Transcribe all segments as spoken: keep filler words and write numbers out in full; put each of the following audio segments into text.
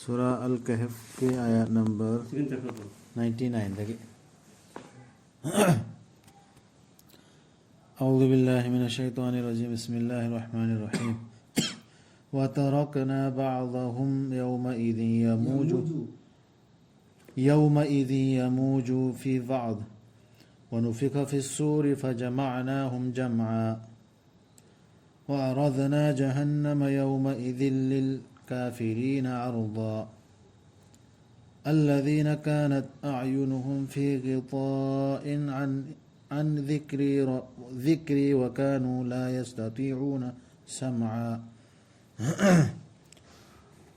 ꯁꯨꯔꯥ ꯑꯜ ꯀꯍꯐꯀꯤ ꯑꯥꯌꯥꯠ number sixteen ꯆꯠꯈ꯭ꯔꯕꯣ? Ninety ꯅꯥꯏꯟꯗꯒꯤ. أعوذ بالله من الشيطان الرجيم. بسم الله الرحمن الرحيم. وتركنا بعضهم يومئذ يموج يومئذ يموج في بعض ونفخ في الصور فجمعناهم جمعا وعرضنا جهنم يومئذ للكافرين عرضا الذين كانت أعينهم في غطاء عن عن ذكري ر- ذكري وكانوا لا يستطيعون سمعا.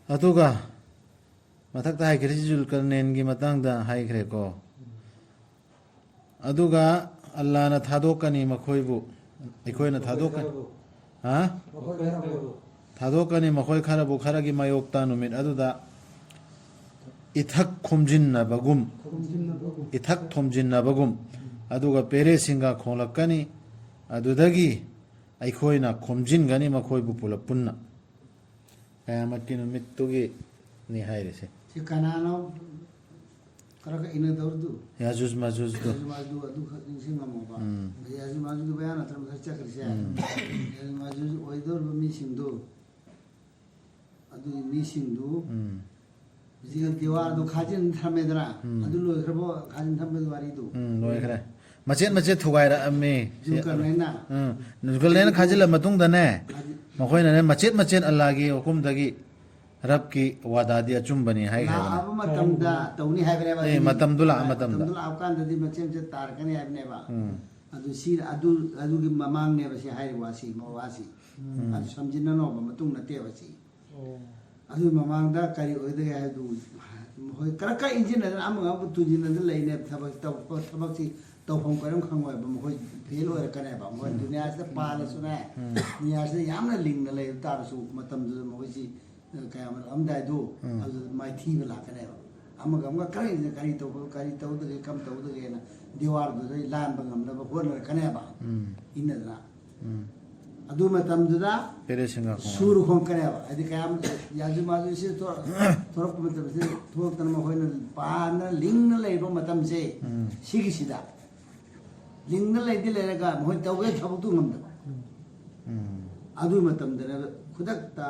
ꯑꯗꯨꯒ ꯃꯊꯛꯇ ꯍꯥꯏꯈ꯭ꯔꯤꯁꯤ ꯖꯨꯜꯀꯔꯅꯦꯟꯒꯤ ꯃꯇꯥꯡꯗ ꯍꯥꯏꯈ꯭ꯔꯦꯀꯣ. ꯑꯗꯨꯒ ꯑꯜꯂꯥꯅ ꯊꯥꯗꯣꯛꯀꯅꯤ ꯃꯈꯣꯏꯕꯨ. ꯑꯩꯈꯣꯏꯅ ꯊꯥꯗꯣꯛꯀꯅꯤ. ꯍꯥ? ꯃꯈꯣꯏ ꯈꯔꯕꯨ. ꯊꯥꯗꯣꯛꯀꯅꯤ ꯃꯈꯣꯏ ꯈꯔꯕꯨ ꯈꯔꯒꯤ ꯃꯥꯌꯣꯛꯇ ꯅꯨꯃꯤꯠ ꯑꯗꯨꯗ ꯏꯊꯛ ꯈꯣꯝꯖꯤꯟꯅꯕꯒꯨꯝ. ꯈꯣꯝꯖꯤꯟꯅꯕꯒꯨꯝ. ꯏꯊꯛ ꯊꯣꯝꯖꯤꯟꯅꯕꯒꯨꯝ. ꯑꯗꯨꯒ ꯄꯦꯔꯦꯁꯤꯡꯒ ꯈꯣꯡꯂꯛꯀꯅꯤ. ꯑꯗꯨꯗꯒꯤ ꯑꯩꯈꯣꯏꯅ ꯈꯣꯝꯖꯤꯟꯒꯅꯤ ꯃꯈꯣꯏꯕꯨ ꯄꯨꯂꯞ ꯄꯨꯟꯅ. ꯀꯌꯥꯃꯠꯀꯤ ꯅꯨꯃꯤꯠꯇꯨꯒꯤꯅꯤ ꯍꯥꯏꯔꯤꯁꯦ. ꯁꯤ ꯀꯅꯥꯅꯣ ꯈꯔ ꯈꯔ ꯏꯟꯅꯗꯧꯔꯤꯗꯨ? ꯌꯥꯖꯨꯖ ꯃꯥꯖꯨꯖꯗꯣ. ꯌꯥꯖꯨꯖ ꯃꯥꯖꯨꯖꯗꯨ ꯑꯗꯨꯈꯛ ꯅꯤꯡꯁꯤꯡꯉꯝꯃꯣꯕ. ꯎꯝ. ꯌꯥꯖꯨꯖ ꯃꯥꯖꯨꯖꯗꯨ ꯃꯌꯥꯝ ꯅꯠꯇ꯭ꯔ ꯃꯁꯛ ꯆꯠꯈ꯭ꯔꯤꯁꯦ. ꯎꯝ. ꯌꯥꯖꯨꯖ ꯃꯥꯖꯨꯖ ꯑꯣꯏꯗꯧꯔꯤꯕ ꯃꯤꯁꯤꯡꯗꯨ, ꯑꯗꯨꯒꯤ ꯃꯤꯁꯤꯡꯗꯨ ꯎꯝ. ꯍꯧꯖꯤꯛ ꯗꯤꯋꯥꯔꯗꯨ ꯈꯥꯖꯤꯟ ꯊꯝꯃꯦꯗꯅ, ꯎꯝ. ꯑꯗꯨ ꯂꯣꯏꯈ꯭ꯔꯕꯣ ꯈꯥꯖꯤꯟ ꯊꯝꯕꯒꯤ ꯋꯥꯔꯤꯗꯨ? ꯎꯝ, ꯂꯣꯏꯈ꯭ꯔꯦ. ꯃꯆꯦꯠ ꯃꯆꯦꯠ ꯊꯨꯒꯥꯏꯔꯛꯑꯝꯃꯤ. ꯖꯨꯜꯀꯔꯅꯥꯏꯟꯅ? ꯎꯝ. ꯖꯨꯜꯀꯔꯅꯥꯏꯟꯅ ꯈꯥꯖꯤꯜꯂ ꯃꯇꯨꯡꯗꯅꯦ, ꯈꯥꯖꯤꯟ- ꯃꯈꯣꯏꯅꯅꯦ ꯃꯆꯦꯠ ꯃꯆꯦꯠ ꯑꯜꯂꯥꯒꯤ ꯍꯨꯀꯨꯝꯗꯒꯤ ꯔꯕꯀꯤ ꯋꯥꯗꯥꯗꯤ ꯑꯆꯨꯝꯕꯅꯤ ꯍꯥꯏꯈ꯭ꯔꯦ ꯍꯥꯏꯕꯅꯤ. ꯂꯥꯛꯑꯕ ꯃꯇꯝꯗ ꯇꯧꯅꯤ ꯍꯥꯏꯕꯅꯦꯕ꯫ ꯑꯦ, ꯑꯗꯨꯗꯤ ꯃꯇꯝꯗꯨ ꯂꯥꯛꯑ ꯃꯇꯝꯗ. ꯃꯇꯝꯗꯨ ꯂꯥꯛꯑꯀꯥꯟꯗꯗꯤ ꯃꯆꯦꯠ ꯃꯆꯦꯠ ꯇꯥꯔꯛꯀꯅꯤ ꯍꯥꯏꯕꯅꯦꯕ꯫ ꯎꯝ. ꯑꯗꯨ ꯁꯤ, ꯑꯗꯨ, ꯑꯗꯨꯒꯤ ꯃꯃꯥꯡꯅꯦꯕ ꯁꯤ ꯍꯥꯏꯔꯤꯕ ꯋꯥꯁꯤ, ꯋꯥꯁꯤ꯫ ꯎꯝ. ꯑꯗꯨ ꯁꯝꯖꯤꯟꯅꯅꯧꯕ ꯃꯇꯨꯡ ꯅꯠꯇꯦꯕ ꯁꯤ꯫ ꯑꯣ꯫ ꯑꯗꯨꯒꯤ ꯃꯃꯥꯡꯗ ꯀꯔꯤ ꯑꯣꯏꯗꯒꯦ ꯍꯥꯏꯕꯗꯨ, ꯃꯈꯣꯏ ꯀꯔꯛ ꯀꯔꯛ ꯏꯟꯁꯤꯟꯅꯗꯅ ꯑꯃꯒ ꯑꯃꯒ ꯇꯨꯁꯤꯟꯅꯗꯅ ꯂꯩꯅꯦꯕ꯫ ꯊꯕꯛ ꯇꯧ-, ꯊꯕꯛꯁꯤ ꯇꯧꯐꯝ ꯀꯔꯤꯝ ꯈꯪꯉꯣꯏꯕ꯫ ꯃꯈꯣꯏ ꯐꯦꯜ ꯑꯣꯏꯔꯛꯀꯅꯦꯕ꯫ ꯃꯈꯣꯏ ꯎꯝ. ꯗꯨꯅꯤꯌꯥꯁꯤꯗ ꯄꯥꯜꯂꯁꯨꯅꯦ, ꯎꯝ. ꯗꯨꯅꯤꯌꯥꯁꯤꯗ ꯌꯥꯝꯅ ꯂꯤꯡꯅ ꯂꯩꯕ ꯇꯥꯔꯁꯨ, ꯃꯇꯝꯗꯨꯗ ꯃꯈꯣꯏꯁꯤ, ꯑ, ꯀꯌꯥꯝ ꯂꯥꯛꯑꯝꯗꯥꯏꯗꯣ, ꯎꯝ. ꯑꯗꯨꯗ ꯃꯥꯏꯊꯤꯕ ꯂꯥꯛꯀꯅꯦꯕ꯫ ꯑꯃꯒ ꯑꯃꯒ ꯀꯔꯤ, ꯀꯔꯤ ꯇꯧꯕ, ꯀꯔꯤ ꯇꯧꯗꯒꯦ, ꯀꯔꯝ ꯇꯧꯗꯒꯦꯅ ꯗꯤꯋꯥꯔꯗꯨꯗ ꯂꯥꯟꯕ ꯉꯝꯅꯕ ꯍꯣꯠꯅꯔꯛꯀꯅꯦꯕ꯫ ꯎꯝ. ꯏꯟꯅꯗꯅ꯫ ꯎꯝ. ꯑꯗꯨ ꯃꯇꯝꯗꯨꯗ ꯄꯦꯔꯦ ꯁꯤꯡꯒꯥ ꯈꯣꯡ ꯁꯨꯔ ꯍꯣꯡꯀꯅꯦꯕ꯫ ꯍꯥꯏꯗꯤ ꯀꯌꯥꯝ ꯌꯥꯖꯨ ꯃꯥꯖꯨ ꯁꯤ ꯊꯣꯛ- ꯊꯣꯛꯂꯛꯄ ꯃꯇꯝꯁꯤꯗ ꯊꯣꯛꯂꯛꯇꯅ ꯃꯈꯣꯏꯅ ꯄꯥꯅ ꯂꯤꯡꯅ ꯂꯩꯕ ꯃꯇꯝꯁꯦ, ꯎꯝ꯫ ꯁꯤꯒꯤꯁꯤꯗ ꯂꯤꯡꯅ ꯂꯩꯗꯤ ꯂꯩꯔꯒ ꯃꯈꯣꯏ ꯇꯧꯒꯦ ꯊꯕꯛꯇꯨ ꯉꯝꯗꯕ꯫ ꯎꯝ꯫ ꯑꯗꯨꯒꯤ ꯃꯇꯝꯗꯅ ꯈꯨꯗꯛꯇ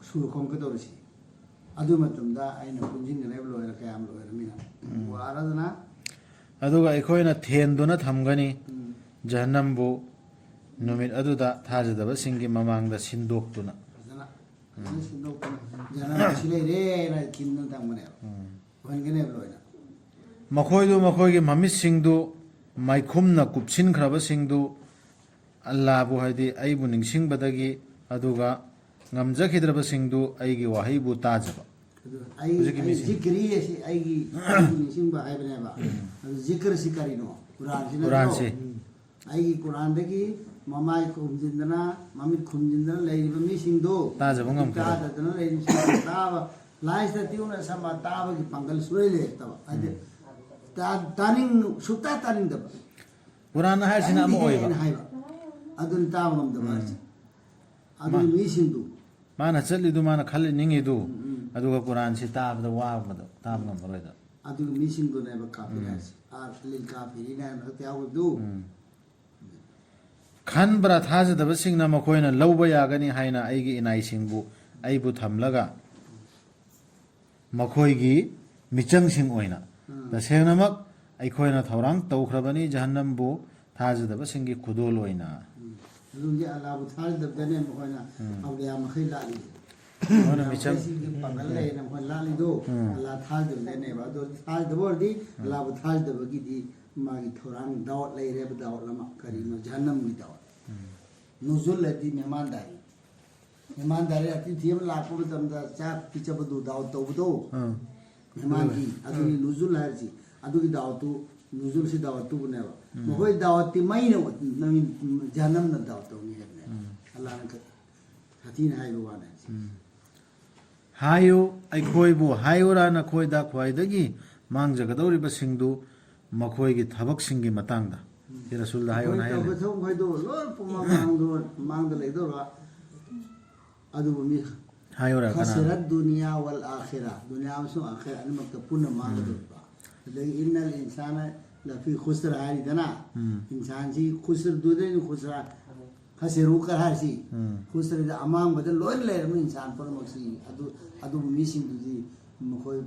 ꯁꯨꯔ ꯈꯣꯝꯒꯗꯧꯔꯤꯁꯤ꯫ ꯑꯗꯨ ꯃꯇꯝꯗ ꯑꯩꯅ ꯄꯨꯟꯁꯤꯟꯒꯅꯦꯕ ꯂꯣꯏꯔ ꯀꯌꯥꯝ ꯂꯣꯏꯔꯃꯤꯅ꯫ ꯋꯥꯔꯗꯅ ꯑꯗꯨꯒ ꯑꯩꯈꯣꯏꯅ ꯊꯦꯟꯗꯨꯅ ꯊꯝꯒꯅꯤ꯫ ꯎꯝ꯫ ꯖꯍꯟꯅꯝꯕꯨ ꯅꯨꯃꯤꯠ ꯑꯗꯨꯗ ꯊꯥꯖꯗꯕꯁꯤꯡꯒꯤ ꯃꯃꯥꯡꯗ ꯁꯤꯟꯗꯣꯛꯇꯨꯅ꯫ ꯐꯖꯅ ꯐꯖꯅ ꯁꯤꯟꯗꯣꯛꯇꯅ ꯖꯍꯟꯅꯝ ꯑꯁꯤ ꯂꯩꯔꯦꯅ ꯈꯤꯟꯗꯨꯅ ꯊꯝꯒꯅꯦꯕ꯫ ꯎꯝ꯫ ꯑꯣꯏꯍꯟꯒꯅꯦꯕ ꯂꯣꯏꯅ꯫ ꯃꯈꯣꯏꯗꯨ ꯃꯈꯣꯏꯒꯤ ꯃꯃꯤꯠꯁꯤꯡꯗꯨ ꯃꯥꯏꯈꯨꯝꯅ ꯀꯨꯞꯁꯤꯟꯈ꯭ꯔꯕꯁꯤꯡꯗꯨ ꯑꯜꯂꯥꯕꯨ, ꯍꯥꯏꯗꯤ ꯑꯩꯕꯨ ꯅꯤꯡꯁꯤꯡꯕꯗꯒꯤ, ꯑꯗꯨꯒ ꯉꯝꯖꯈꯤꯗ꯭ꯔꯕꯁꯤꯡꯗꯨ ꯑꯩꯒꯤ ꯋꯥꯍꯩꯕꯨ ꯇꯥꯖꯕ꯫ ꯑꯗꯨ ꯑꯩ ꯍꯧꯖꯤꯛꯀꯤ ꯑꯩ ꯃꯤꯁꯤꯡ꯫ ꯖꯤꯀꯔꯤ ꯑꯁꯤ ꯑꯩꯒꯤ ꯑꯩꯕꯨ ꯅꯤꯡꯁꯤꯡꯕ ꯍꯥꯏꯕꯅꯦꯕ꯫ ꯑꯗꯨ ꯖꯤꯀꯔꯁꯤ ꯀꯔꯤꯅꯣ? ꯀꯨꯔꯥꯟꯁꯤ ꯅꯠꯇ꯭ꯔꯣ? ꯀꯨꯔꯥꯟꯁꯤ꯫ ꯑꯩꯒꯤ ꯀꯨꯔꯥꯟꯗꯒꯤ ꯃꯃꯥꯏ ꯈꯨꯝꯖꯤꯟꯗꯅ ꯃꯃꯤꯠ ꯈꯨꯝꯖꯤꯟꯗꯅ ꯂꯩꯔꯤꯕ ꯃꯤꯁꯤꯡꯗꯣ ꯇꯥꯖꯕ ꯉꯝꯈꯤꯔꯣꯏ꯫ ꯇꯥꯗꯗꯅ ꯂꯩꯔꯤꯕꯁꯤꯡꯗꯣ ꯇꯥꯕ, ꯂꯥꯏꯁꯤꯗ ꯇꯤꯌꯨꯅ ꯁꯃ ꯇꯥꯕꯒꯤ ꯄꯥꯡꯒꯜ ꯁꯨꯡꯂꯩ ꯂꯩꯔꯛꯇꯕ꯫ ꯍꯥꯏꯗꯤ ꯇꯥ- ꯇꯥꯅꯤꯡ ꯁꯨꯛꯇꯥ ꯇꯥꯅꯤꯡꯗꯕ꯫ ꯀꯨꯔꯥꯟ ꯍꯥꯏꯁꯤꯅ ꯑꯃ ꯇꯥꯅꯤꯡꯗꯦ ꯑꯣꯏꯕ꯫ ꯍꯥꯏꯅ ꯍꯥꯏꯕ꯫ ꯑꯗꯨꯅ ꯇꯥꯕ ꯉꯝꯗꯕ ꯎꯝ꯫ ꯍꯥꯏꯁꯦ꯫ ꯑꯗꯨꯒꯤ ꯃꯥ- ꯃꯤꯁꯤꯡꯗꯨ ꯃꯥꯅ ꯆꯠꯂꯤꯗꯨ, ꯃꯥꯅ ꯈꯜꯂꯤ ꯅꯤꯡꯉꯤꯗꯨ, ꯎꯝ, ꯎꯝ꯫ ꯑꯗꯨꯒ ꯀꯨꯔꯥꯟꯁꯤ ꯇꯥꯕꯗ ꯋꯥꯕꯗꯣ, ꯇꯥꯕ ꯉꯝꯃꯔꯣꯏꯗ꯫ ꯑꯗꯨꯒꯤ ꯃꯤꯁꯤꯡꯗꯨꯅꯦꯕ ꯀꯥꯐꯤꯔ ꯎꯝ꯫ ꯍꯥꯏꯁꯦ꯫ ꯑꯥ, ꯂꯤꯜ ꯀꯥꯐꯤꯔꯤꯅ ꯍꯥꯏꯕ ꯃꯊꯛꯇ ꯌꯥꯎꯕꯗꯨ꯫ ꯎꯝ꯫ ꯈꯟꯕ꯭ꯔꯥ ꯊꯥꯖꯗꯕꯁꯤꯡꯅ ꯃꯈꯣꯏꯅ ꯂꯧꯕ ꯌꯥꯒꯅꯤ ꯍꯥꯏꯅ ꯑꯩꯒꯤ ꯏꯅꯥꯏꯁꯤꯡꯕꯨ ꯑꯩꯕꯨ ꯊꯝꯂꯒ ꯃꯈꯣꯏꯒꯤ ꯃꯤꯆꯪꯁꯤꯡ ꯑꯣꯏꯅ꯫ ꯎꯝ꯫ ꯇꯁꯦꯡꯅꯃꯛ ꯑꯩꯈꯣꯏꯅ ꯊꯧꯔꯥꯡ ꯇꯧꯈ꯭ꯔꯕꯅꯤ ꯖꯍꯟꯅꯝꯕꯨ ꯊꯥꯖꯗꯕꯁꯤꯡꯒꯤ ꯈꯨꯗꯣꯜ ꯑꯣꯏꯅ꯫ ꯎꯝ꯫ ꯑꯗꯨꯗꯤ ꯑꯜꯂꯥꯕꯨ ꯊꯥꯖꯗꯕꯗꯅꯦ ꯃꯈꯣꯏꯅ ꯎꯝ꯫ ꯑꯧꯂꯤꯌꯥ ꯃꯈꯩ ꯂꯥꯛꯂꯤꯁꯦ꯫ ꯃꯈꯣꯏꯅ ꯃꯤꯆꯪ ꯃꯈꯣꯏꯁꯤꯡꯒꯤ ꯄꯥꯡꯒꯜ ꯂꯩꯌꯦꯅ ꯃꯈꯣꯏ ꯂꯥꯛꯂꯤꯗꯣ ꯎꯝ꯫ ꯑꯜꯂꯥ ꯊꯥꯖꯗꯕꯗꯅꯦꯕ꯫ ꯑꯗꯣ ꯊꯥꯖꯗꯕ ꯑꯣꯏꯔꯗꯤ ꯑꯜꯂꯥꯕꯨ ꯊꯥꯖꯗꯕꯒꯤꯗꯤ ꯃꯥꯒꯤ ꯊꯧꯔꯥꯡ ꯗꯥꯎꯠ ꯂꯩꯔꯦꯕ, ꯗꯥꯎꯠ ꯑꯃ꯫ ꯀꯔꯤꯅꯣ? ꯖꯍꯟꯅꯝꯒꯤ ꯗꯥꯎꯠ꯫ ꯅꯨꯖꯨꯜ ꯍꯥꯏꯗꯤ ꯃꯦꯍꯃꯥꯟꯗꯥꯔꯤ꯫ ꯃꯦꯍꯃꯥꯟꯗꯥꯔꯤ ꯑꯇꯤꯊꯤ ꯑꯃ ꯂꯥꯛꯄ ꯃꯇꯝꯗ ꯆꯥꯛ ꯄꯤꯖꯕꯗꯨ ꯗꯥꯎꯠ ꯇꯧꯕꯗꯣ꯫ ꯎꯝ꯫ ꯃꯦꯍꯃꯥꯟꯒꯤ ꯑꯗꯨꯒꯤ ꯅꯨꯖꯨꯜ ꯍꯥꯏꯔꯤꯁꯤ꯫ ꯑꯗꯨꯒꯤ ꯗꯥꯎꯠꯇꯨ, ꯅꯨꯖꯨꯜꯁꯤ ꯗꯥꯎꯠꯇꯨꯕꯨꯅꯦꯕ꯫ ꯃꯈꯣꯏ ꯗꯥꯎꯠꯇꯤ ꯃꯩꯅ ꯅꯪ ꯖꯍꯟꯅꯝꯅ ꯗꯥꯎꯠ ꯇꯧꯅꯤ ꯍꯥꯏꯕꯅꯦ꯫ ꯎꯝ꯫ ꯑꯜꯂꯥꯅ ꯈ- ꯁꯥꯊꯤꯅ ꯍꯥꯏꯕ ꯋꯥꯅꯦ꯫ ꯎꯝ꯫ ꯍꯥꯏꯌꯨ, ꯑꯩꯈꯣꯏꯕꯨ ꯍꯥꯏꯌꯨꯔꯥ ꯅꯈꯣꯏꯗ ꯈ꯭ꯋꯥꯏꯗꯒꯤ ꯃꯥꯡꯖꯒꯗꯧꯔꯤꯕꯁꯤꯡꯗꯨ ꯃꯈꯣꯏꯒꯤ ꯊꯕꯛꯁꯤꯡꯒꯤ ꯃꯇꯥꯡꯗ꯫ ꯁꯤ ꯔꯁꯨꯜꯗ ꯍꯥꯏꯌꯣꯅ ꯑꯩꯈꯣꯏ ꯍꯥꯏꯌꯣꯅꯦ꯫ ꯇꯧꯒꯗꯧꯕ ꯃꯈꯩꯗꯣ ꯂꯣꯏ ꯄꯨꯝꯅꯃꯛ ꯃꯥꯡꯗꯣ-, ꯃꯥꯡꯗ ꯂꯩꯗꯧꯔ꯫ ꯑꯗꯨꯕꯨ ꯃꯤ ꯍꯥꯏꯌꯣꯔꯥ ꯀꯅꯥ? ꯈꯁꯤꯔꯠ ꯗꯨꯅꯤꯌꯥ ꯋꯜ ꯑꯥꯈꯤꯔꯥ꯫ ꯗꯨꯅꯤꯌꯥ ꯑꯃꯁꯨꯡ ꯑꯥꯈꯤꯔꯥ ꯑꯅꯤꯃꯛꯇ ꯄꯨꯟꯅ ꯃꯥꯡꯒꯗꯧꯔꯤꯕ꯫ ꯑꯗꯒꯤ ꯏꯟꯅꯜ ꯏꯟꯁꯥꯅ ꯂꯐꯤ ꯈꯨꯁꯔ ꯍꯥꯏꯔꯤꯗꯅ, ꯎꯝ꯫ ꯏꯟꯁꯥꯟꯁꯤ ꯈꯨꯁꯔꯗꯨꯗꯩꯅ ꯈꯨꯁꯔ ꯈꯁꯤꯔꯨ ꯀꯔ ꯍꯥꯏꯁꯤ꯫ ꯎꯝ꯫ ꯈꯨꯁꯔꯗ ꯑꯃꯥꯡꯕꯗ ꯂꯣꯏꯅ ꯂꯩꯔꯝꯃꯤ ꯏꯟꯁꯥꯟ ꯄꯨꯝꯅꯃꯛꯁꯤ꯫ ꯑꯗꯨ, ꯑꯗꯨꯕꯨ ꯃꯤꯁꯤꯡꯗꯨꯗꯤ ꯃꯈꯣꯏ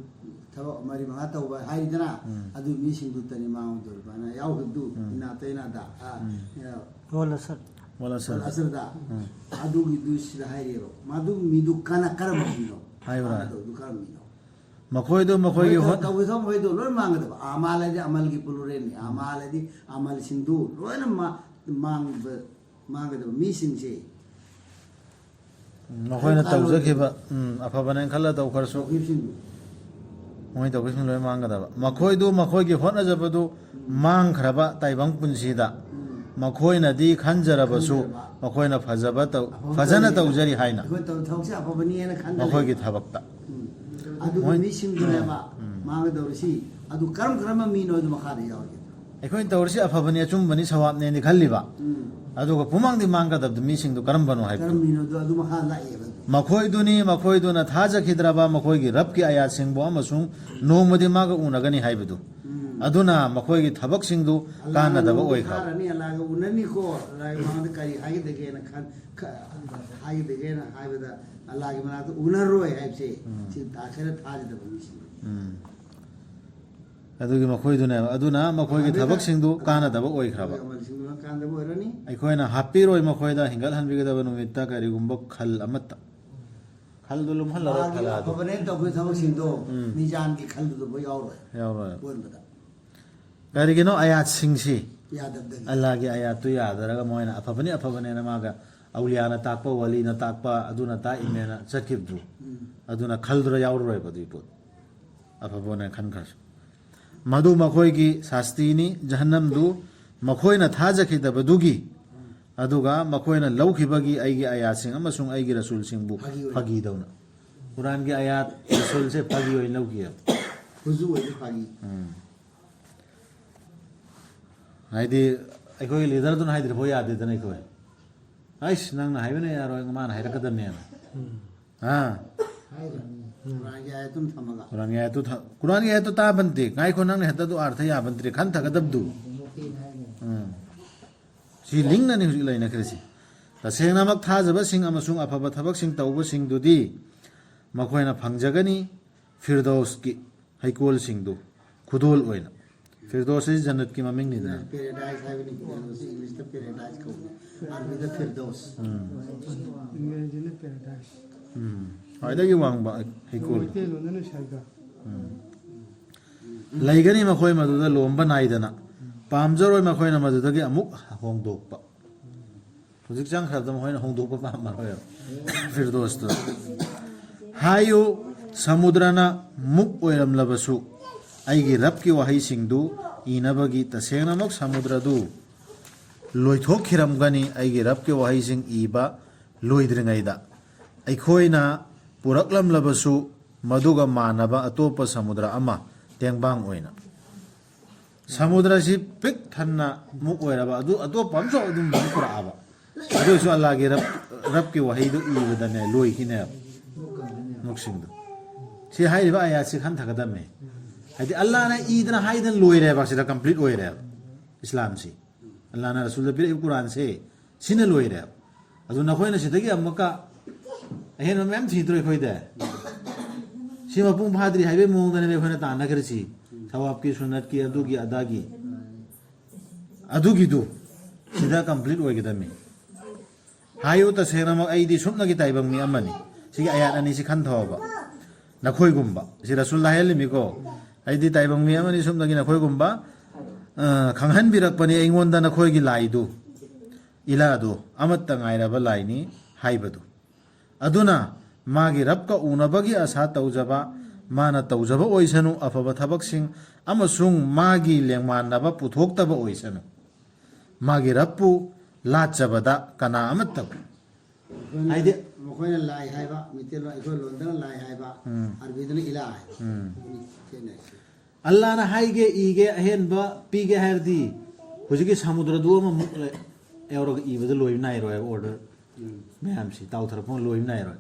ꯊꯕꯛ ꯃꯔꯤ ꯃꯉꯥ ꯇꯧꯕ ꯍꯥꯏꯔꯤꯗꯅ, ꯎꯝ꯫ ꯑꯗꯨ ꯃꯤꯁꯤꯡꯗꯨꯇꯅꯤ ꯃꯥꯡꯉꯣꯏꯗꯧꯔꯤꯕꯅ ꯌꯥꯎꯈꯤꯕꯗꯨ, ꯎꯝ꯫ ꯏꯅꯥ ꯇꯩꯅꯥꯗ, ꯑ, ꯎꯝ꯫ ꯑ, ꯋꯥꯜ ꯑꯁꯔ꯫ ꯋꯥꯜ ꯑꯁꯔ꯫ ꯋꯥꯜ ꯑꯁꯔꯗ꯫ ꯎꯝ꯫ ꯑꯗꯨꯒꯤꯗꯨ ꯁꯤꯗ ꯍꯥꯏꯔꯤꯑꯕ꯫ ꯃꯗꯨ ꯃꯤꯗꯨ ꯀꯅꯥ ꯀꯔꯝꯕ ꯃꯤꯅꯣ? ꯍꯥꯏꯌꯨꯔꯥ? ꯃꯥꯅ ꯇꯧꯕꯗꯨ ꯀꯔꯝꯕ ꯃꯤꯅꯣ? ꯃꯈꯣꯏꯗꯣ ꯃꯈꯣꯏꯒꯤ ꯃꯈꯣꯏ ꯍꯣꯠ- ꯇꯧ-, ꯇꯧꯒꯗꯕ ꯃꯈꯣꯏꯗꯣ ꯂꯣꯏ ꯃꯥꯡꯒꯗꯕ꯫ ꯑꯃꯥꯜ ꯍꯥꯏꯗꯤ ꯑꯃꯜꯒꯤ ꯄ꯭ꯂꯨꯔꯦꯜꯅꯤ꯫ ꯑꯃꯥꯜ ꯍꯥꯏꯗꯤ ꯑꯃꯜꯁꯤꯡꯗꯨ ꯂꯣꯏꯅ ꯃꯥ-, ꯃꯥꯡꯕ, ꯃꯥꯡꯒꯗꯕ ꯃꯤꯁꯤꯡꯁꯦ꯫ ꯎꯝ, ꯃꯈꯣꯏꯅ ꯀꯥꯟꯅꯔꯣꯏꯗꯕ꯫ ꯇꯧꯖꯈꯤꯕ, ꯎꯝ, ꯑꯐꯕꯅꯦꯅ ꯈꯜꯂ ꯇꯧꯈ꯭ꯔꯁꯨ, ꯇꯧꯈꯤꯕꯁꯤꯡꯗꯨ꯫ ꯃꯣꯏ ꯇꯧꯈꯤꯕꯁꯤꯡ ꯂꯣꯏ ꯃꯥꯡꯒꯗꯕ꯫ ꯃꯈꯣꯏꯗꯨ ꯃꯈꯣꯏꯒꯤ ꯍꯣꯠꯅꯖꯕꯗꯨ ꯃꯥꯡꯈ꯭ꯔꯕ ꯇꯥꯏꯕꯪ ꯄꯨꯟꯁꯤꯗ ꯎꯝ꯫ ꯃꯈꯣꯏꯅꯗꯤ ꯈꯟꯖꯔꯕꯁꯨ, ꯈꯟꯖꯔꯕ꯫ ꯃꯈꯣꯏꯅ ꯐꯖꯕ ꯇꯧ-, ꯑꯐꯕ ꯐꯖꯅ ꯇꯧꯔꯤ꯫ ꯇꯧꯖꯔꯤ ꯍꯥꯏꯅ ꯑꯩꯈꯣꯏ ꯇꯧ-, ꯊꯕꯛꯁꯦ ꯑꯐꯕꯅꯦꯅ ꯈꯟꯖꯔꯤ꯫ ꯃꯈꯣꯏꯒꯤ ꯊꯕꯛꯇ꯫ ꯎꯝ꯫ ꯑꯗꯨꯒ ꯃꯣꯏ-, ꯃꯤꯁꯤꯡꯗꯨꯅꯦꯕ ꯎꯝ꯫ ꯃꯥꯡꯒꯗꯧꯔꯤꯁꯤ꯫ ꯑꯗꯨ ꯀꯔꯝ ꯀꯔꯝꯕ ꯃꯤꯅꯣ ꯑꯗꯨ ꯃꯈꯥꯗ ꯌꯥꯎꯔꯤꯒꯦ꯫ ꯑꯩꯈꯣꯏꯅ ꯇꯧꯔꯤꯁꯤ ꯑꯐꯕꯅꯤ, ꯑꯆꯨꯝꯕꯅꯤ, ꯁꯋꯥꯞꯅꯦꯅꯗꯤ ꯈꯜꯂꯤꯕ꯫ ꯎꯝ꯫ ꯑꯗꯨꯒ ꯄꯨꯃꯥꯡꯗꯤ ꯃꯥꯡꯒꯗꯕꯗꯨ ꯃꯤꯁꯤꯡꯗꯨ ꯀꯔꯝꯕꯅꯣ ꯍꯥꯏꯕꯗꯨ꯫ ꯀꯔꯝꯕ ꯃꯤꯅꯣꯗꯣ ꯑꯗꯨ ꯃꯈꯥ ꯂꯥꯛꯑꯦꯕ꯫ ꯃꯈꯣꯏꯗꯨꯅꯤ, ꯃꯈꯣꯏꯗꯨꯅ ꯊꯥꯖꯈꯤꯗ꯭ꯔꯕ ꯃꯈꯣꯏꯒꯤ ꯔꯕꯀꯤ ꯑꯥꯌꯥꯠꯁꯤꯡꯕꯨ ꯑꯃꯁꯨꯡ ꯅꯣꯡꯃꯗꯤ ꯃꯥꯒ ꯎꯅꯒꯅꯤ ꯍꯥꯏꯕꯗꯨ꯫ ꯎꯝ꯫ ꯑꯗꯨꯅ ꯃꯈꯣꯏꯒꯤ ꯊꯕꯛꯁꯤꯡꯗꯨ ꯑꯜꯂꯥꯍꯅ ꯀꯥꯟꯅꯗꯕ ꯅꯣꯡꯃ ꯑꯣꯏꯈ꯭ꯔꯕ꯫ ꯊꯥꯔꯅꯤ, ꯑꯜꯂꯥꯍꯒ ꯎꯅꯅꯤꯀꯣ, ꯑꯜꯂꯥꯍꯒꯤ ꯃꯃꯥꯡꯗ ꯀꯔꯤ ꯍꯥꯏꯒꯗꯒꯦꯅ ꯈꯟ-, ꯈ-, ꯍꯥꯏꯒꯗꯒꯦꯅ ꯍꯥꯏꯕꯗ ꯑꯜꯂꯥꯍꯒꯤ ꯃꯅꯥꯛꯇ ꯎꯅꯔꯣꯏ ꯍꯥꯏꯕꯁꯦ, ꯎꯝ꯫ ꯁꯤ ꯑꯥꯈꯤꯔꯠ ꯊꯥꯖꯗꯕ ꯃꯤꯁꯤꯡ꯫ ꯎꯝ꯫ ꯑꯗꯨꯒꯤ ꯃꯈꯣꯏꯗꯨꯅꯦꯕ꯫ ꯑꯗꯨꯅ ꯃꯈꯣꯏꯒꯤ ꯑꯗꯨꯅ ꯊꯕꯛꯁꯤꯡꯗꯨ ꯀꯥꯟꯅꯗꯕ ꯑꯣꯏꯈ꯭ꯔꯕ꯫ ꯑꯃꯜꯁꯤꯡꯗꯨꯅ ꯀꯥꯟꯅꯗꯕ ꯑꯣꯏꯔꯅꯤ꯫ ꯑꯩꯈꯣꯏꯅ ꯍꯥꯞꯄꯤꯔꯣꯏ ꯃꯈꯣꯏꯗ ꯍꯤꯡꯒꯠꯍꯟꯕꯤꯒꯗꯕ ꯅꯨꯃꯤꯠꯇ ꯀꯔꯤꯒꯨꯝꯕ ꯈꯜ ꯑꯃꯠꯇ꯫ ꯈꯜꯗꯨ ꯂꯨꯝꯍꯜꯂꯔꯣꯏ, ꯃꯥꯒꯤ ꯈꯜ ꯑꯗꯨ꯫ ꯑꯐꯕꯅꯦꯅ ꯇꯧꯈꯤꯕ ꯊꯕꯛꯁꯤꯡꯗꯣ ꯎꯝ꯫ ꯃꯤꯖꯥꯟꯒꯤ ꯈꯜꯗꯨꯗꯐꯥꯎ ꯌꯥꯎꯔꯣꯏ꯫ ꯌꯥꯎꯔꯣꯏ꯫ ꯑꯀꯣꯟꯕꯗ꯫ ꯀꯔꯤꯒꯤꯅꯣ ꯑꯥꯌꯥꯠꯁꯤꯡꯁꯤ ꯌꯥꯗꯕꯗꯒꯤ꯫ ꯑꯜꯂꯥꯍꯒꯤ ꯑꯥꯌꯥꯠꯇꯨ ꯌꯥꯗꯔꯒ ꯃꯣꯏꯅ ꯑꯐꯕꯅꯤ, ꯑꯐꯕꯅꯦꯅ ꯃꯥꯒ ꯑꯧꯂꯤꯌꯥꯅ ꯇꯥꯛꯄ, ꯋꯥꯂꯤꯅ ꯇꯥꯛꯄ, ꯑꯗꯨꯅ ꯇꯥꯛꯏꯅꯦꯅ ꯆꯠꯈꯤꯕꯗꯨ꯫ ꯎꯝ꯫ ꯑꯗꯨꯅ ꯈꯜꯗꯨꯗ ꯌꯥꯎꯔꯔꯣꯏꯕ ꯑꯗꯨꯒꯤ ꯄꯣꯠ꯫ ꯑꯐꯕꯅꯦ ꯈꯟꯈ꯭ꯔꯁꯨ꯫ ꯃꯗꯨ ꯃꯈꯣꯏꯒꯤ ꯁꯥꯁꯇꯤꯅꯤ, ꯖꯍꯟꯅꯝꯗꯨ ꯃꯈꯣꯏꯅ ꯊꯥꯖꯈꯤꯗꯕꯗꯨꯒꯤ, ꯑꯗꯨꯒ ꯃꯈꯣꯏꯅ ꯂꯧꯈꯤꯕꯒꯤ ꯑꯩꯒꯤ ꯑꯥꯌꯥꯠꯁꯤꯡ ꯑꯃꯁꯨꯡ ꯑꯩꯒꯤ ꯔꯁꯨꯜꯁꯤꯡꯕꯨ ꯐꯥꯒꯤ ꯑꯣꯏꯅ꯫ ꯐꯥꯒꯤꯗꯧꯅ꯫ ꯀꯨꯔꯥꯟꯒꯤ ꯑꯥꯌꯥꯠ, ꯔꯁꯨꯜꯁꯦ ꯐꯥꯒꯤ ꯑꯣꯏꯅ ꯂꯧꯈꯤꯑꯕ꯫ ꯍꯨꯖꯨ ꯑꯣꯏꯅ ꯐꯥꯒꯤ꯫ ꯎꯝ꯫ ꯍꯥꯏꯗꯤ ꯑꯩꯈꯣꯏꯒꯤ ꯂꯤꯗꯔꯗꯨꯅ ꯍꯥꯏꯗ꯭ꯔꯤꯐꯥꯎ ꯌꯥꯗꯦꯗꯅ ꯑꯩꯈꯣꯏ꯫ ꯑꯩꯁ, ꯅꯪꯅ ꯍꯥꯏꯕꯅ ꯌꯥꯔꯣꯏ, ꯃꯥꯅ ꯍꯥꯏꯔꯛꯀꯗꯕꯅꯦꯅ꯫ ꯑꯥ꯫ ꯍꯥꯏꯗ꯭ꯔꯕꯅꯤ꯫ ꯀꯨꯔꯥꯟꯒꯤ ꯑꯥꯌꯠꯇꯨꯝ ꯊꯝꯃꯒ꯫ ꯀꯨꯔꯥꯟꯒꯤ ꯑꯥꯌꯠꯇꯨ ꯊ-, ꯀꯨꯔꯥꯟꯒꯤ ꯑꯥꯌꯠꯇꯨ ꯇꯥꯕ ꯅꯠꯇꯦ꯫ ꯉꯥꯏꯈꯣ, ꯅꯪꯅ ꯍꯦꯛꯇ ꯑꯗꯨ ꯑꯥꯔꯊ ꯌꯥꯕ ꯅꯠꯇ꯭ꯔꯦ, ꯈꯟꯊꯒꯗꯕꯗꯨ꯫ ꯎꯝ꯫ ꯁꯤ ꯂꯤꯡꯅꯅꯤ ꯍꯧꯖꯤꯛ ꯂꯩꯅꯈ꯭ꯔꯤꯁꯤ꯫ ꯇꯁꯦꯡꯅꯃꯛ ꯊꯥꯖꯕꯁꯤꯡ ꯑꯃꯁꯨꯡ ꯑꯐꯕ ꯊꯕꯛꯁꯤꯡ ꯇꯧꯕꯁꯤꯡꯗꯨꯗꯤ ꯃꯈꯣꯏꯅ ꯐꯪꯖꯒꯅꯤ ꯐꯤꯔꯗꯧꯁꯀꯤ ꯍꯩꯀꯣꯜꯁꯤꯡꯗꯨ ꯈꯨꯗꯣꯜ ꯑꯣꯏꯅ꯫ ꯐꯤꯔꯗꯧꯁ ꯑꯁꯤ ꯖꯟꯅꯠꯀꯤ ꯃꯃꯤꯡꯅꯤꯗꯅ꯫ ꯄꯦꯔꯦꯗꯥꯏꯁ ꯍꯥꯏꯕꯅꯤ, ꯐꯤꯔꯗꯧꯁ ꯏꯪꯂꯤꯁꯇ ꯄꯦꯔꯦꯗꯥꯏꯁ ꯀꯧꯕꯅꯤ, ꯑꯔꯕꯤꯗ ꯐꯤꯔꯗꯧꯁ꯫ ꯏꯪꯒ꯭ꯔꯦꯖꯤꯅ ꯄꯦꯔꯥꯗꯥꯏꯁ꯫ ꯎꯝ꯫ ꯈ꯭ꯋꯥꯏꯗꯒꯤ ꯋꯥꯡꯕ ꯍꯩꯀꯣꯜ꯫ ꯃꯩꯇꯩꯂꯣꯟꯗꯅ ꯁꯔꯒ꯫ ꯂꯩꯒꯅꯤ ꯃꯈꯣꯏ ꯃꯗꯨꯗ ꯂꯣꯝꯕ ꯅꯥꯏꯗꯅ꯫ ꯄꯥꯝꯖꯔꯣꯏ ꯃꯈꯣꯏꯅ ꯃꯗꯨꯗꯒꯤ ꯑꯃꯨꯛ ꯍꯣꯡꯗꯣꯛꯄ꯫ ꯍꯧꯖꯤꯛ ꯆꯪꯈ꯭ꯔꯕꯗ ꯃꯈꯣꯏꯅ ꯍꯣꯡꯗꯣꯛꯄ ꯄꯥꯝꯃꯔꯣꯏꯕ꯫ ꯐꯤꯔꯗꯣꯁꯇꯨ꯫ ꯍꯥꯏꯌꯨ, ꯁꯃꯨꯗ꯭ꯔꯅ ꯃꯨꯛ ꯑꯣꯏꯔꯝꯂꯕꯁꯨ ꯑꯩꯒꯤ ꯔꯕꯀꯤ ꯋꯥꯍꯩꯁꯤꯡꯗꯨ ꯏꯅꯕꯒꯤ ꯇꯁꯦꯡꯅꯃꯛ ꯁꯃꯨꯗ꯭ꯔꯗꯨ ꯂꯣꯏꯊꯣꯛꯈꯤꯔꯝꯒꯅꯤ꯫ ꯑꯩꯒꯤ ꯔꯕꯀꯤ ꯋꯥꯍꯩꯁꯤꯡ ꯏꯕ ꯂꯣꯏꯗ꯭ꯔꯤꯉꯩꯗ ꯑꯩꯈꯣꯏꯅ ꯄꯨꯔꯛꯂꯝꯂꯕꯁꯨ ꯃꯗꯨꯒ ꯃꯥꯟꯅꯕ ꯑꯇꯣꯞꯄ ꯁꯃꯨꯗ꯭ꯔ ꯑꯃ ꯇꯦꯡꯕꯥꯡ ꯑꯣꯏꯅ꯫ ꯁꯃꯨꯗ꯭ꯔꯁꯤ ꯄꯤꯛ ꯊꯟꯅ ꯃꯨꯛ ꯑꯣꯏꯔꯕ ꯑꯗꯨ ꯑꯇꯣꯞꯄ ꯑꯃꯁꯨ ꯑꯗꯨꯝ ꯄꯨꯔꯛꯑꯕ꯫ ꯑꯗꯨ ꯑꯣꯏꯁꯨ ꯑꯜꯂꯥꯍꯒꯤ ꯔꯕ, ꯔꯕꯀꯤ ꯋꯥꯍꯩꯗꯨ ꯏꯕꯗꯅꯦ ꯂꯣꯏꯈꯤꯅꯦꯕ ꯃꯨꯛꯁꯤꯡꯗꯣ꯫ ꯁꯤ ꯍꯥꯏꯔꯤꯕ ꯑꯌꯥꯠꯁꯤ ꯈꯟꯊꯒꯗꯕꯅꯦ꯫ ꯍꯥꯏꯗꯤ ꯑꯜꯂꯥꯍꯅ ꯏꯗꯅ ꯍꯥꯏꯗꯅ ꯂꯣꯏꯔꯦꯕ, ꯁꯤꯗ ꯀꯝꯄ꯭ꯂꯤꯠ ꯑꯣꯏꯔꯦꯕ ꯏꯁꯂꯥꯝꯁꯤ꯫ ꯑꯜꯂꯥꯍꯅ ꯔꯁꯨꯜꯗ ꯄꯤꯔꯛꯏꯕ ꯀꯨꯔꯥꯟꯁꯦ ꯁꯤꯅ ꯂꯣꯏꯔꯦꯕ꯫ ꯑꯗꯨ ꯅꯈꯣꯏꯅ ꯁꯤꯗꯒꯤ ꯑꯃꯨꯛꯀ ꯑꯍꯦꯟꯕ ꯃꯌꯥꯝ ꯊꯤꯗ꯭ꯔꯣ ꯑꯩꯈꯣꯏꯗ? ꯁꯤ ꯃꯄꯨꯡ ꯐꯥꯗ꯭ꯔꯤ ꯍꯥꯏꯕꯒꯤ ꯃꯑꯣꯡꯗꯅꯦꯕ ꯑꯩꯈꯣꯏꯅ ꯇꯥꯟꯅꯈ꯭ꯔꯤꯁꯤ꯫ ꯊꯋꯥꯞꯀꯤ, ꯁꯨꯅꯠꯀꯤ, ꯑꯗꯨꯒꯤ ꯑꯗꯥꯒꯤ꯫ ꯑꯗꯨꯒꯤꯗꯨ ꯁꯤꯗ ꯀꯝꯄ꯭ꯂꯤꯠ ꯑꯣꯏꯒꯗꯕꯅꯤ꯫ ꯍꯥꯏꯌꯨ, ꯇꯁꯦꯡꯅꯃꯛ ꯑꯩꯗꯤ ꯁꯨꯞꯅꯒꯤ ꯇꯥꯏꯕꯪ ꯃꯤ ꯑꯃꯅꯤ꯫ ꯁꯤꯒꯤ ꯑꯌꯥꯠ ꯑꯅꯤꯁꯤ ꯈꯟꯊꯧꯕ꯫ ꯅꯈꯣꯏꯒꯨꯝꯕ꯫ ꯁꯤ ꯔꯁꯨꯜꯗ ꯍꯥꯏꯍꯜꯂꯤꯃꯤꯀꯣ꯫ ꯑꯩꯗꯤ ꯇꯥꯏꯕꯪ ꯃꯤ ꯑꯃꯅꯤ, ꯁꯨꯞꯅꯒꯤ ꯅꯈꯣꯏꯒꯨꯝꯕ꯫ ꯑ, ꯈꯪꯍꯟꯕꯤꯔꯛꯄꯅꯤ ꯑꯩꯉꯣꯟꯗ ꯅꯈꯣꯏꯒꯤ ꯂꯥꯏꯗꯨ, ꯏꯂꯥꯗꯨ, ꯑꯃꯠꯇ ꯉꯥꯏꯔꯕ ꯂꯥꯏꯅꯤ ꯍꯥꯏꯕꯗꯨ꯫ ꯑꯗꯨꯅ ꯃꯥꯒꯤ ꯔꯕꯀ ꯎꯅꯕꯒꯤ ꯑꯁꯥ ꯇꯧꯖꯕ, ꯃꯥꯅ ꯇꯧꯖꯕ ꯑꯣꯏꯁꯅꯨ, ꯑꯐꯕ ꯊꯕꯛꯁꯤꯡ ꯑꯃꯁꯨꯡ ꯃꯥꯒꯤ ꯂꯦꯡꯃꯥꯟꯅꯕ ꯄꯨꯊꯣꯛꯇꯕ ꯑꯣꯏꯁꯅꯨ꯫ ꯃꯥꯒꯤ ꯔꯕꯄꯨ ꯂꯥꯠꯆꯕꯗ ꯀꯅꯥ ꯑꯃꯠꯇꯕꯨ꯫ ꯃꯈꯣꯏꯅ, ꯍꯥꯏꯗꯤ ꯃꯈꯣꯏꯅ ꯂꯥꯏ ꯍꯥꯏꯕ, ꯃꯤꯇꯩꯂꯣꯟ, ꯑꯩꯈꯣꯏ ꯂꯣꯟꯗꯅ ꯂꯥꯏ ꯍꯥꯏꯕ, ꯎꯝ꯫ ꯑꯔꯕꯤꯗꯅ ꯏꯂꯥ ꯍꯥꯏꯕ꯫ ꯎꯝ꯫ ꯑꯗꯨꯅꯤ ꯈꯦꯠꯅꯔꯤꯁꯦ꯫ ꯑꯜꯂꯥꯅ ꯍꯥꯏꯒꯦ, ꯏꯒꯦ, ꯑꯍꯦꯟꯕ ꯄꯤꯒꯦ ꯍꯥꯏꯔꯗꯤ ꯍꯧꯖꯤꯛꯀꯤ ꯁꯃꯨꯗ꯭ꯔꯗꯨ ꯑꯃꯃꯨꯛ ꯂꯩ-, ꯌꯥꯎꯔꯒ ꯏꯕꯗ ꯂꯣꯏꯕ ꯅꯥꯏꯔꯣꯏꯕ ꯑꯣꯔꯗꯔ ꯃꯌꯥꯝꯁꯤ, ꯇꯥꯎꯊꯔꯛꯄ ꯂꯣꯏꯕ ꯅꯥꯏꯔꯣꯏ꯫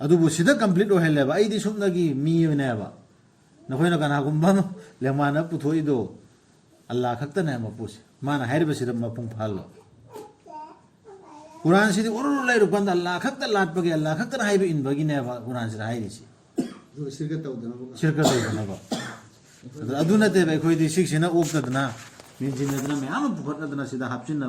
ꯑꯗꯨꯕꯨ ꯁꯤꯗ ꯀꯝꯄ꯭ꯂꯤꯠ ꯑꯣꯏꯍꯜꯂꯦꯕ꯫ ꯑꯩꯗꯤ ꯁꯨꯞꯅꯒꯤ ꯃꯤꯅꯦꯕ꯫ ꯅꯈꯣꯏꯅ ꯀꯅꯥꯒꯨꯝꯕ ꯑꯃ ꯂꯦꯡꯃꯥꯟꯅ ꯄꯨꯊꯣꯛꯏꯗꯣ ꯑꯜꯂꯥ ꯈꯛꯇꯅꯦ ꯃꯄꯨꯁꯦ꯫ ꯃꯥꯅ ꯍꯥꯏꯔꯤꯕꯁꯤꯗ ꯃꯄꯨꯡ ꯐꯥꯍꯜꯂꯣ꯫ ꯀꯨꯔꯥꯟꯁꯤꯗꯤ ꯎꯔꯨ ꯎꯔꯨ ꯂꯩꯔꯨꯀꯥꯟꯗ ꯑꯜꯂꯥ ꯈꯛꯇ ꯂꯥꯠꯄꯒꯤ, ꯑꯜꯂꯥ ꯈꯛꯇꯅ ꯍꯥꯏꯕ ꯏꯟꯕꯒꯤꯅꯦꯕ ꯀꯨꯔꯥꯟꯁꯤꯗ ꯍꯥꯏꯔꯤꯁꯤ꯫ ꯑꯗꯨꯒ ꯁꯤꯔꯀ ꯇꯧꯗꯅꯕ꯫ ꯁꯤꯔꯀ ꯇꯧꯗꯅꯕ꯫ ꯑꯗ ꯑꯗꯨ ꯅꯠꯇꯦꯕ, ꯑꯩꯈꯣꯏꯗꯤ ꯁꯤꯛꯁꯤꯅ ꯑꯣꯛꯇꯗꯅ, ꯃꯦꯟꯁꯤꯟꯅꯗꯅ, ꯃꯌꯥꯝ ꯑꯃ ꯄꯨꯈꯠꯅꯗꯅ ꯁꯤꯗ ꯍꯥꯞꯆꯤꯟꯅꯕ꯫